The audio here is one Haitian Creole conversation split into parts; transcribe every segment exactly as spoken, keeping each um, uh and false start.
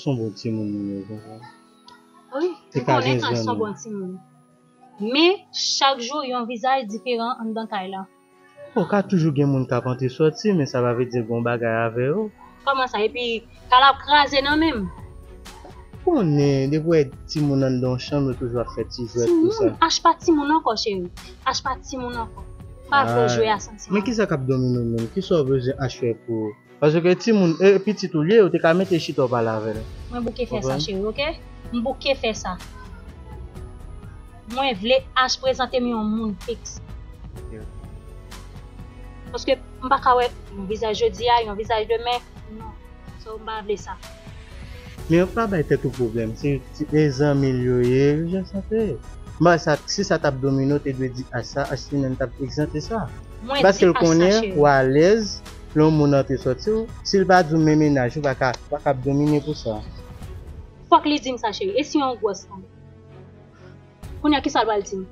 Se yon bon timoun li ye, ou konprann? Wi, m konnen Ash se yon bon timoun. Men, chak jou, yon vizaj diferan anndan kay la. Bon, ka toujou gen moun k ap antre sòti, men sa pa vle di l gen yon bagay avè yo. Kòman sa? Epi, kay la ap kraze nan men m. Konnen, depi w wè timoun anndan yon chanm, yo toujou ap fè ti jwèt, tou sa. Timoun, Ash pa timoun ankò, cheri. Ash pa timoun ankò. Pa vle jwe a santiman. Men kisa k ap domine w menm? Kisa w bezwen Ash fè pou ou? Paske timoun, e pitit ou l ye, ou te ka mete chita w pale avè l. Mwen bouke fè sa, cheri, oke? M bouke fè sa. Mwen vle Ash prezante m yon moun fiks. Paske m pa ka wè yon vizaj jodi a, yon vizaj demen. Non. So, m pa vle sa. Men yo pa bay tèt ou pwoblèm. Se ti e zanmi l yo ye, yo jan sa fè. M pa sa, si sa t ap domine w, te dwe di Ash sa, Ash li menm t ap egzante sa. Paske l konnen ou alèz, lè yon moun antre sòti w, si l pa di w men mennaj ou, pa ka, pa ka ap domine pou sa. Fòk li di m sa, cheri. E si yon gwòs tonbe? Kounye a kisa l pral di m?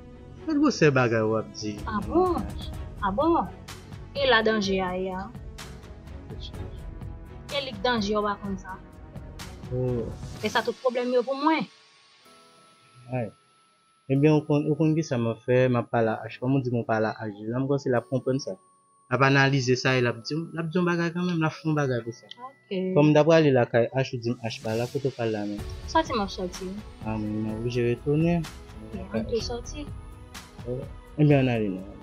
Gad gwosè bagay w ap di. A bon? A bon? E la danje a ye a? E li k danje, ou pa konn sa? Oh. E sa tout pwoblèm yo pou mwen? Ay. Ebyen, ou konn, ou konn kisa m ap fè, m ap pale a Ash. Kòm ou di m ou pale a Ash deja, m panse l ap konprann sa. L ap analize sa e l ap di m, l ap di yon bagay kanmenm, l ap fè yon bagay pou sa. Kòm m ta prale lakay Ash, ou di m Ash pa la, kote w pral la menm? Sòti m ap sòti. A, mwen, mwen oblije retounen. Ann tou sòti. Ebyen, ann ale non.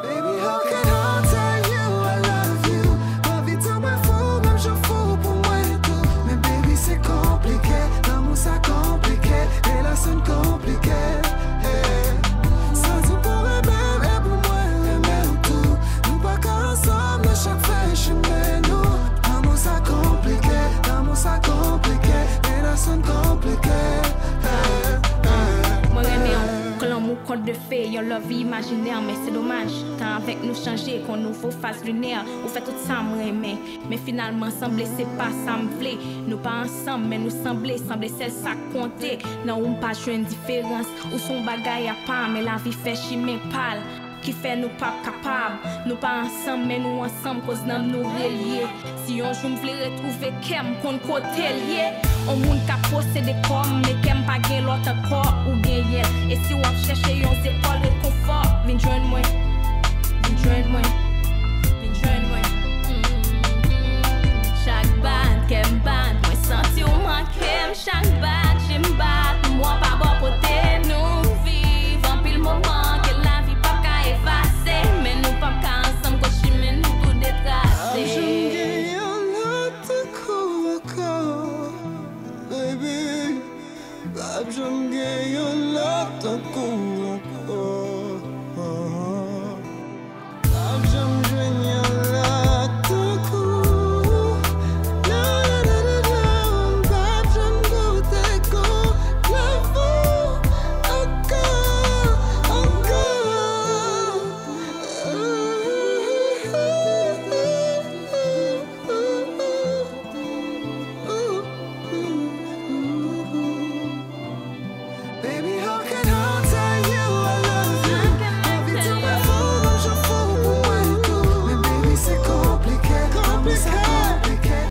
Baby, how can I tell you I love you? Anvi tanmen fou, menm jan fou pou mwen tou. Men baby, se konplike, lanmou sa konplike, relasyon n konplike. Sa di w pou renmen m, e pou mwen renmen w tou. Nou pa ka ansanm nan chak fen chimen nou. Lanmou sa konplike, lanmou sa konplike, relasyon n konplike. Mwen renmen w, k lanmou konte de fe, yon love imajinè, men se domaj, tan avèk nou chanje, k yon nouvo faz linè, ou fè tout sa m renmen, men finalman sanble se pa sa m vle, nou pa ansanm, men nou sanble, sanble sèl sa k konte, nan ou m pa jwenn diferans, ou se yon bagay apa, men lavi fè chimen pa l, ki fè nou p ap kapab, nou pa ansanm, men nou ansanm, koz nanm nou relye. Si yon jou m vle retwouve kè m, konn kote l ye. On moun k ap posede kò m, men kè m pa gen lòt ankò, ou genyen l. E si w ap chèche yon zepòl rekonfò, vin jwenn mwen. Vin jwenn mwen. Vin jwenn mwen. Mm-hmm. Chak bat kè m bat, mwen santi w manke m. Chak bat je m bat, m wè w pa bò kote nou viv anpil moman ke lavi p ap ka efase, men nou p ap ka ansanm koz chimen nou tou de trase. P ap janm gen yon lòt tankou w ankò, baby. P ap janm gen yon lòt tankou